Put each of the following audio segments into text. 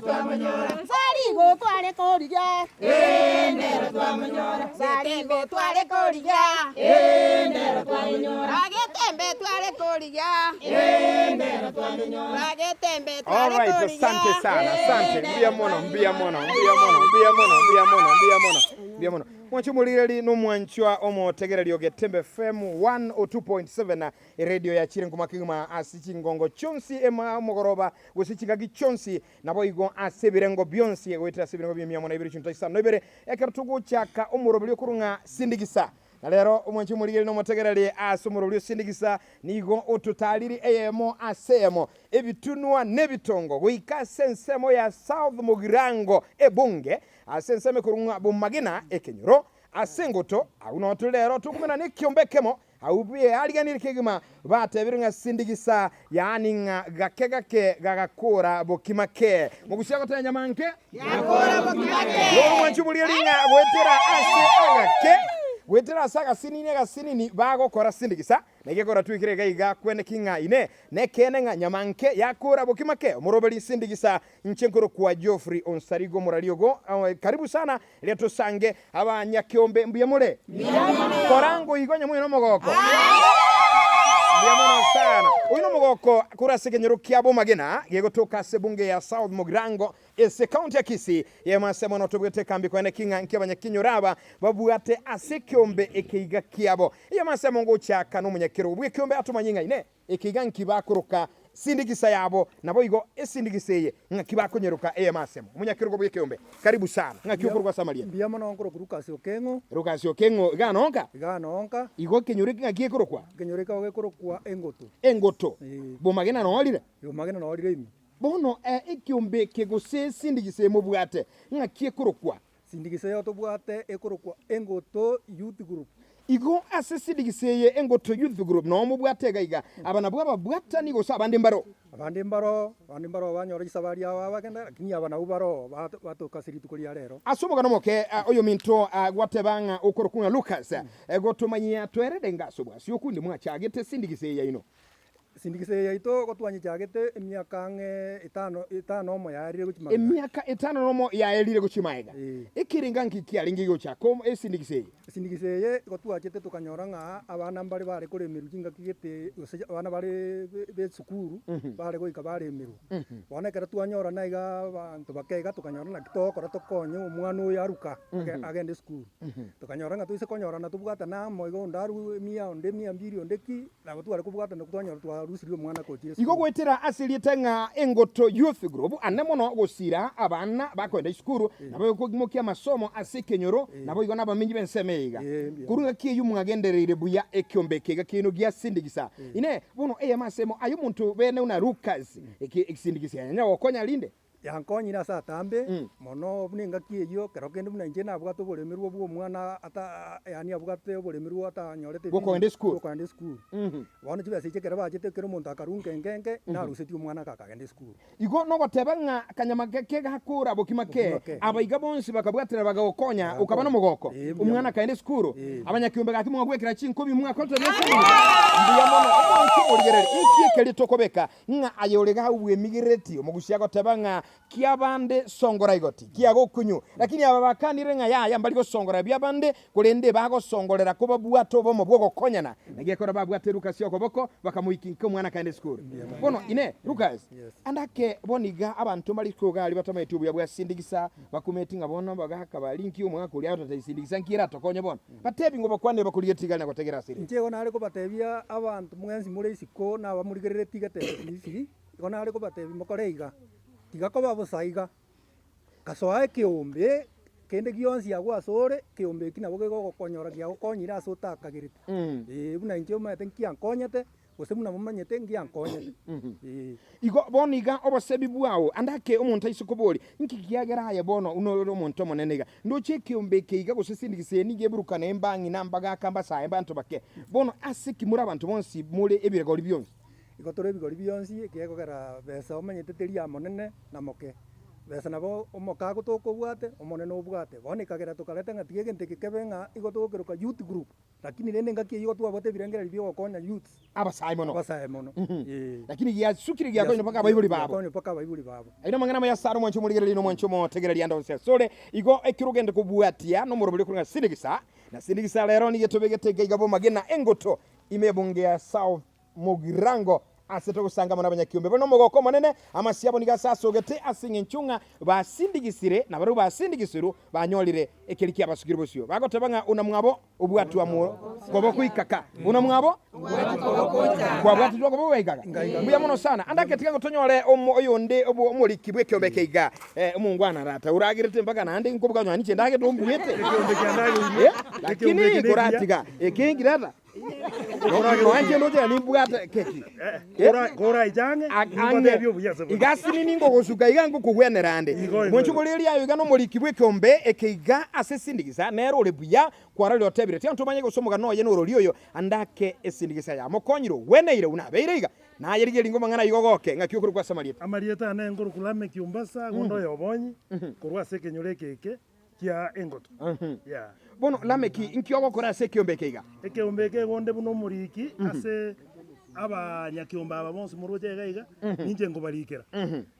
Sarigo tware korigia, Sarigo tware korigia, Agetembe tware korigia, Agetembe tware Alright, korigia. asante sana, asante. Mbuya mono, mbuya mono, mbuya mono, mbuya mono, mbuya mono, mbuya mono, mbuya mono. Mwanche omorigereri nomwanchwa omotegereri o Getembe FM 102.7 Eredio yachire nkuma kegima ase chingongo chionsi ema omogoroba gose chingaki chionsi Naboigo ase ebirengo bionsi, goetera ase ebirengo bi'emia mono ibere chinto isano na ibere, ekero togochaka omoroberio okorwa ng'a sindigisa. Na rero, omwanchi omorigereria na omotegereri ase omoroberio sindigisa nigo ototariri eyemo ase eyemo, ebitunwa na ebitongo, goika ase ensemo ya South Mugirango ebunge, ase ensemo ekorwa ng'a Bomagena ekenyoro, ase engoto, agwo noo tore rero tokomenana ekiombe ekemo Agwo beariganire kegima, batebire ng'a sindigisa, yaani ng'a gake gake gagakora bokima ke. Mogusia goteba nyama nke? Gakora bokima ke. Igo omwanchi oboria ring'a goetera ase agake, goetera ase agasinini agasinini bagokora sindigisa, na egekora twikire iga iga kweneki ng'a inee, nekeene ng'a nyama nke yakora bokima ke? Omoroberi sindigisa, inche nkorokwa Geoffrey Onsarigo omorari ogo, karibu sana Riria tosange abanyakeombe mbuya more? Kora ngoigo onye moino omogoko. Mbuya mono sana. Oyo nomogoko korwa ase ekenyoro kia Bomagena gegotoka ase ebunge ya South Mugirango ase ekaunti ya Kisii. Yemo ase mono tobwete ekambi koene ki ng'a nki abanyakenyoro aba babwate ase ekeombe ekeiga kiabo. Eyemo ase emo ngochaka nomonyakerogo bw'ekeombe atomanye ng'a inee Eke iga nki bakoroka sindigisa yabo, naboigo esindikisa eye ng'aki bakonyeroka eyemo asemo. Omonyakerogo bw'ekeombe, karibu sana. Ng'aki okorokwa ase amarieta? Mbuya mono nkorokwa Lukasi Okeng'o. Lukasi Okeng'o iga nonka? Iga nonka. Igo ekenyoro eke ng'aki gekorokwa? Ekenyoro eke gekorokwa Engoto. Engoto. Ee. Bomagena norire? Bomagena norire ime. Bono ekeombe eke gose esindikisa eye mobwate ng'aki ekorokwa? Sindigisa eye tobwate ekorokwa Engoto Youth Group. Igo ase sindigisa eye Engoto Youth Group noo mobwate iga iga, aba nabwo ababwatani gose abande mbaro? Abande mbaro, abande mbaro banyora chisabari ao abagenda, lakini aba nabwo baro batoka ase rituko ria rero. Ase omogano omoke oyominto gwateba ng'a okorokwa ng'a Lucas, gotomanyia twerede ng'a ase obwasi okundi mwachagete sindigisa eye yaino. Sindigisa eye yaito gotwanyichagete emiaka ang'e etano etano omo yaerire gochia magega. Emiaka etano nomo yaerire gochia magega. Ee. Ekerenga nki kiarenge gochaka esindikisa eye? Esindikisa eye igo twachete tokanyora ng'a abana mbare bare koremerwa chingaki gete gose abana bare be esukuru bare goika baremerwa. Bono ekero twanyorana iga abanto bake iga tokanyora naki togokora tokonye omwana oyo aruka agende esukuru. Tokanyora ng'a toise konyorana tobwatane amo iga onde arue emia onde emia mbiri onde ki. Nabo tware kobwatana twanyora twarusirie omwana gochia Igo esukuru. goetera ase erieta ng'a Engoto Youth Group ane mono gosira abana bakoenda isukuru, nabo ekoimokia amasomo ase ekenyoro, naboigo nabamenyi b'ensemo eye iga. Korwa engaki eyio mwagendereire buya ekiombe eke iga kiaino giasindikisa. Inee! Bono eyemo ase emo aye omonto bene buna Lukas, eke egisindikisi yanyanya gokonya rinde? Yankonyire ase atambe mono buna engaki eyio, kero kende buna inche nabwate oboremerwa bw'omwana ata yaani abwate oboremerwa atanyorete Bw'okogenda esukuru. bw'okogenda esukuru. Bono chibesa echi ekero bachete ekero omonto akarwa nkenke enke, narusetie omwana aka akagenda esukuru. Igo nogoteba ng'a akanyama gake gakora bokima ke, Bokima ke. abaiga bonsi bakabwatera bagagokonya, okaba Bagankonya. nomogoko, Ee, mbuya omwana mono. akaenda esukuru, Ee. abanyakiombe gaki mwagwekera chinkobi mwakorete na esukuru. Mbuya mono, omonto omorigereria, inki ekeri tokobeka Ng'a aye ore iga bwemigerereti, omogusia agoteba ng'a kiabande songora igoti, kiagokunyu. Lakini aba bakanire ng'a yaya mbari gosongora biabande, korende bagosongorera kobabwate obomo bw'ogokonyana. Naki ekero babwate Lukas okoboko, bakamoikinka omwana akaenda esukuru. Bono inee, Lukas, ande ake bono iga abanto mbare isiko iga aria batamaeti obuya bwa sindigisa, bakumeti ng'a bono bagaka baria nki omogaka oria agototebi sindigisa nki eratokonye bono? Batebi ng'o bakwane bakorigetie igare na gotegera ase ere. Inche igo nare kobatebia abanto mwensi more isiko na abamorigereretie Getembe TV, igo nare kobatebia mokore iga, tiga koba bosa iga, gasoa ekeombe kende gionsi agwo asore, ekeombe eki nabo kegokonyora kiagokonyire ase otakagerete. Eeh buna inche omanyete nkiankonyete. Gose buna momanyete ngiankonyete. Ee. Igo bono iga obosebi bwao, ande ake omonto aise koboria, Inki kiagera aye bono buna ore omonto omonene iga? Ndoche ekeombe eke iga gose sindigisa eye nigo eburukana embang'ina mbagaka mbasae mbanto bake. Bono ase ki more abanto bonsi more ebigori bionsi? Igo tore ebigori bionsi, ekiagera besa omanyete teri amonene na moke. Besa nabo omoke agotoka obwate, omonene obwate. Bono ekagera tokareta ng'a tiga egento eke kebe ng'a igo togokeroka youth group. Lakini rende engaki eyio igo twabwate ebirengererio bia ogokonya youths. Abasae mono. Abasae mono, ee. Lakini giasukire giakonywa mpaka abaibori babo. Giakonywa mpaka abaibori babo. Ayio namang'ana amaya asare omwanchi omorigereria na omwanchi omotegereria ande onsi asore. Igo ekero ogende kobwatia nomoroberi okorwa ng'a Sindigisa, na Sindigisa rero nigo etobegete iga iga bomagena engoto ime ebunge ya South Mugirango ase togosanga amo nabanyakiombe bare nomogoko omonene. Amasio abo nigo asasogete ase engencho ng'a basindigisire, na barabwo basindigisirwe banyorire ekeri kiabasukire bosio. Bagoteba ng'a una mwabo obwatwa koboko ikaka, una mwabo kwabwatitwe koboko goikaka. Mbuya mono sana. Ande ake tiga ngo tonyore oyonde omoriki bw'ekiombe eke iga, omongwana rata oragerete mpaka naende nkobuga onye ninche ndagete ombuete. Lakini koratiga ekengi rata. Noanche ndoche na nimbwate keki. Koraiche ang'e, ningotebie obuya ase bore. Iga sinini ngogosuka iga ngokogwenera ande. Igo, igo. Mwanche okoreria ayo iga nomoriki bw'ekeombe eke iga ase esindigisa nere ore buya kwarorire otebire tiga ntomanye gose omogano oye norori oyo ande ake esindigisa yamokonyire ogweneire buna abeire iga. Naye rigeria ingo mang'ana igo ogoke ng'aki okorokwa ase amarieta. Amarieta ane nkorokwa Lameki Ombasa, gondo oyo obonyi, korwa ase ekenyoro eke eke. kia engoto. Yeah. Bono Lameki, inki ogokora ase ekeombe eke iga? Ekeombe eke igo onde buna omoriki ase abanyakeombe aba bonsi moroche iga iga, ninche nkobarikera.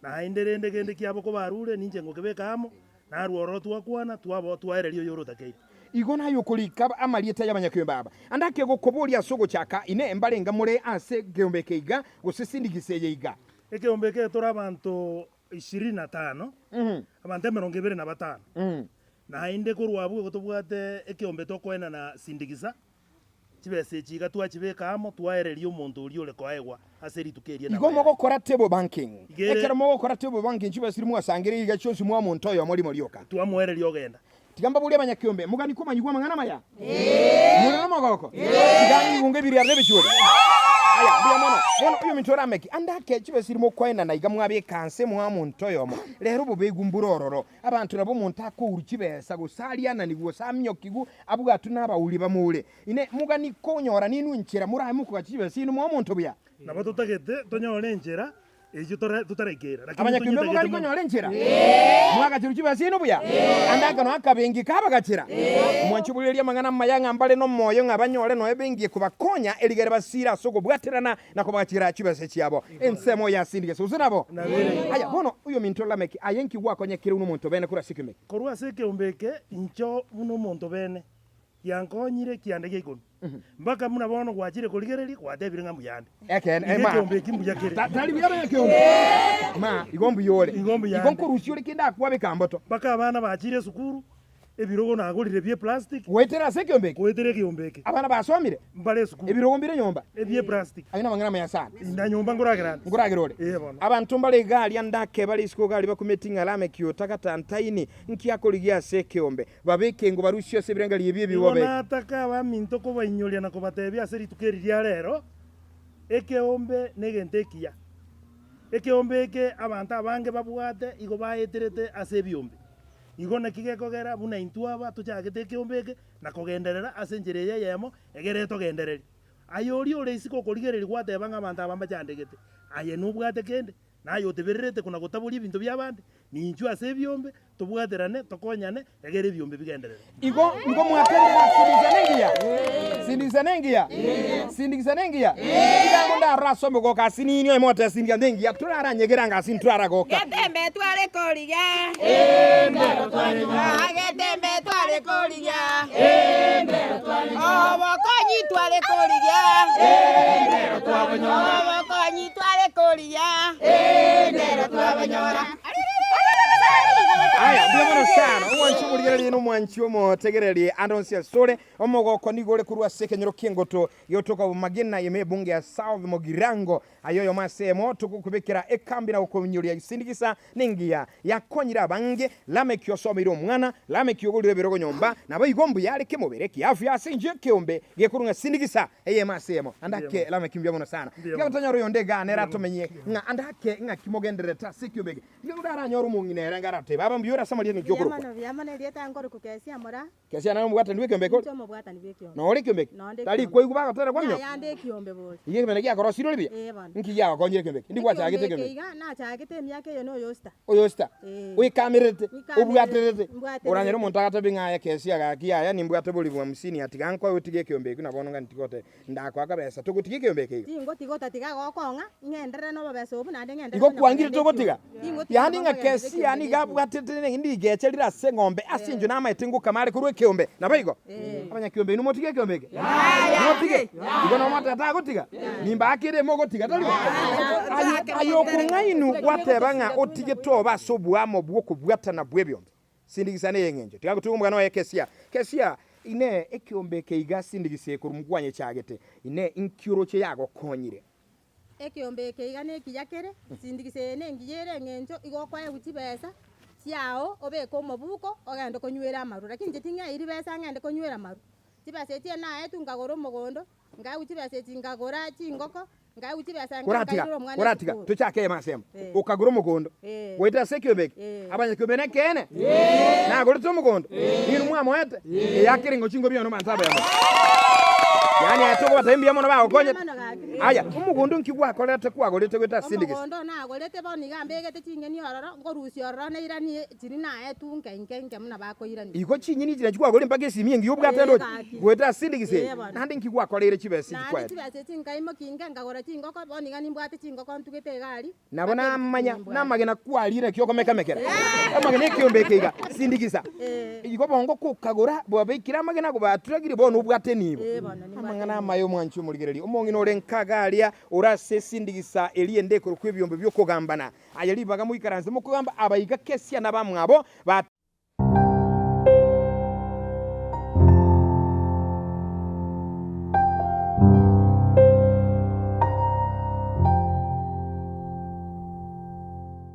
Naende rende kende kiabo kobarure, ninche ngokebeka amo, narwo ororo twakwana, twabo twaereria oyore otakeire. Igo naye okorika amarieta y'abanyakeombe aba. Ande ake gokoboria ase ogochaka, Inee, mbarenga more ase ekeombe eke iga, gose sindigisa eye iga? Ekeombe eke tore abanto ishirini na tano, abanto emerongo ebere na batano. Naende korwa abwo igo tobwate ekeombe tokoenana sindigisa, chibesa echi iga twachibeka amo twaereria omonto oria ore koegwa ase rituko erio Igo nabo ere. mogokora table banking. Iga ere- Ekero mogokora table banking chibesa chiria mwasangereire iga chionsi mwa omonto oyomo rimo rioka. Twamoereria ogenda. Tiga mbaborie abanyakeombe, Mogani komanyigwa amang'ana amaya? More nomogoko? Tiga nyigunge ebiriaro na ebichuori. Aya, mbuya mono. Bono oyominto Lameki, ande ake chibesa chiria mokoenana iga mwabeka nse mwa omonto oyomo. Rero obobegu mbore ororo. Abanto nabo omonto akourwa chibesa, gose ariananigwe, gose amiokigwe, abwatwe nabauri bamoure. Inee! Mogani konyora ninwe enchera morabe mokogacha chibesa chiaino mwa omonto buya? Nabo totagete tonyore enchera Eyio totaraikeera, lakini Abanyakeombe tonyetagete mogari mono. konyora enchera? Mwagacherwa chibesa chiaino buya? Ande aka noe akabengi kabagachera. Mwanche oborererie amang'ana amaya ng'a mbare nomoyo ng'a banyore noe bengi ekobakonya erigere basire ase okobwaterana na kobagachera chibesa chiabo. Ensemo ya Sindigesi gose nabo? Aya bono oyominto Lameki, aye nki gwakonyekire buna omonto bene korwa ase ekeombe eke? Korwa ase ekeombe eke inche buna omonto bene, giankonyire kianda gia ikomi. Mpaka buna bono gwachire korigereria, gwatebire ng'a mbuya ande. Ekeene, Igo ma. ekeombe eki mbuya kere. Tari buya bene ekeombe. Ma, igo mbuya ore. Igo mbuya Igo ande. nkorusia ore kende akwabeka mboto. Mpaka abana bachire esukuru, ebirogo nagorire bie plastic. Goetera ase ekeombe eke. Goetera ekeombe eke. Abana basomire. Mbare esukuru. Ebirogo mbire nyomba. Ebie plastic. Ayio namang'ana amaya sana. Inda nyomba nkoragera ande. Nkoragera ore. Ee bono. Abanto mbare iga aria ndake bare isiko iga aria bakumeti ng'a Lameki otaga-tantaini, nki akorigia ase ekeombe. Babeke ngo barusie ase ebirengererio ebi Igo ebibobe. nataka abaminto kobainyoria na kobatebia ase rituko eri ria rero, ekeombe negento ekiya. Ekeombe eke abanto abange babwate igo baeterete ase ebiombe. Igo naki gekogera buna intwe aba tochagete ekeombe eke na kogenderera ase enchera eye eyemo egere etogendererie. Aye oria ore isiko okorigereria gwateba ng'a abanto aba mbachandegete, aye nobwate kende? Naye otebererete kona-gotaboria ebinto bi'abande, ninchwe ase ebiombe, tobwaterane, tokonyane, egere ebiombe bigenderere. Igo nigo mwaterire ng'a sindikisa nengiya? Sindikisa nengiya? Sindikisa nengiya? Tiga ndarore ase omogoka ase nini oye mogoteba sindikisa nengiya, toraranyegere anga ase ntoraragoka. Getembe tware korigia. Ah, getembe tware korigia. Obokonyi tware korigia. Obokonyi tware korigia. Aya, mbuya mono sana. Omwanchi omorigererie na omwanchi omotegererie ande onsi asore. Omogoko nigo ore korwa ase ekenyoro ki'engoto giotoka Bomagena ime ebunge ya South Mugirango. Aye oyomo ase emo togokobekera ekambi na gokonyoria sindigisa nengiya yakonyire abange. Lameki osomeire omwana, Lameki ogorire ebirogo nyomba, naboigo mbuya are kemobere kiafia ase inche ekeombe gekorwa ng'a sindigisa eyemo ase eyemo. Ande ake Lameki mbuya mono sana. Tiga tonyore oyonde igaa nere atomenyie ng'a ande ake ng'aki mogendererete ase ekeombe eke. Tiga onde aranyore omong'ina ere enga aratebe, Baba mbuya ore ase amarieta naki Mbuya okorokwa. mono, mbuya mono erieta nkorokwa. Nkoroku Kesia Moraa. Kesia naye omobwatani bw'ekiombe eke ore? Inche omobwatani bw'ekiombe. Nore ekiombe eke? Nonde Tari ekiombe. kwaigwa bagotera kwaminyoko? Yaya nde ekiombe bori. Iga ekiombe giakorosire ore buya? Ee bono. Nki giagokonyire ekiombe eke? Ndi gwachagete Ekiombe ekiombe eke eke? iga nachagete emiaka eye noyosita. Oyosita? Ee. Oikamererete? Nkamererete, Obwaterete? mbwaterete. Oranyore omonto agatebia ng'a aye Kesia gaki yaya nimbwate bori bwa hamsini atiga nkoe otige ekiombe ekio na bono ng'a ntigote Ndakoa akabesa, togotiga ekeombe eke iga. Tingotiga otatiga gokong'a, ng'enderere nobobesa obwo naende ng'enderere Igo konya kwangire kogenda togotiga? ekiombe. Tingotiga Yaani nabo ng'a nkogenda Kesia ekiombe nigo nekiombe. abwatete ne rigecha rire ase eng'ombe ase enchwe namaete ngokama are korwa ekeombe. Naboigo? Abanyakiombe inwe motige ekeombe eke? Motige? Igo nomotebe tagotiga? Nimbaakere mogotiga, tari bo? Aye aye okong'ainu gwateba ng'a otige tobe ase oboamo bw'okobwatana bw'ebiombe. Sindigisa ney'engencho. Tiga gotuga omogano oye Kesia. Kesia, Inee, ekeombe eke iga sindigisa ekorwa mokwanyechaagete? Inee, inki oroche yagokonyire? Ekeombe eke iga nekiya kere, sindigisa eye nengiya ere eng'encho, igo okoegwa chibesa chiao obeke omobuko ogende konywera amarwa. Lakini inche ting'eiri besa ng'ende konywera amarwa. Chibesa echio naetwe nkagora omogondo, Nkaegwa chibesa echi nkagora chingoko, nkaegwa chibesa Koratiga, nkairera omwana koratiga, esukuru. tochake eyemo ase eyemo. Eh. Okagora omogondo, Eh. goetera ase ekiombe eke. Eh. Abanyakiombe nekeene? Nagorete omogondo? Ninwe mwamoete? Eyakere ng'o chingobi ono manto abayamo. Yaani aye tokobatebia mbuya mono bagokonyete. Mbuya mono gaki. Aya, omogondo nki gwakorete kwagorete goetera ase sindigisi? Omogondo nagorete bono iga mbegete ching'eni ororo, nkorusia ororo nairanie Chiri naetwe nke inke inke buna bakoirania. Igo chinyeni chiria chikwagorire mpaka esimi engiya obwate ndoche, Gaki. goetera ase sindigisi eye, Ee bono. naende nki gwakoreire chibesa echi Naende kwaetwe? chibesa echi nkaimokia inke nkagora chingoko, bono iga nimbwate chingoko ntugete iga aria, Nabo mpaka ebitutu namanya nimbwate. namagena kwarire naki okomekamekera amagena ekiombe eke iga, sindigisa. Ee. Igo bongo kokagora bwabeikire amagena gobaturagirie bono obwate enibo. Ee bono, nimbwate Amang'ana enibo. amaya omwanchi omorigereria, omong'ina ore nkaga aria ore ase esindigisa eria ende ekorokwa ebiombe bi'okogambana. Aye ribaga moikaranse mokogamba abaiga kesia nabamwabo, ba.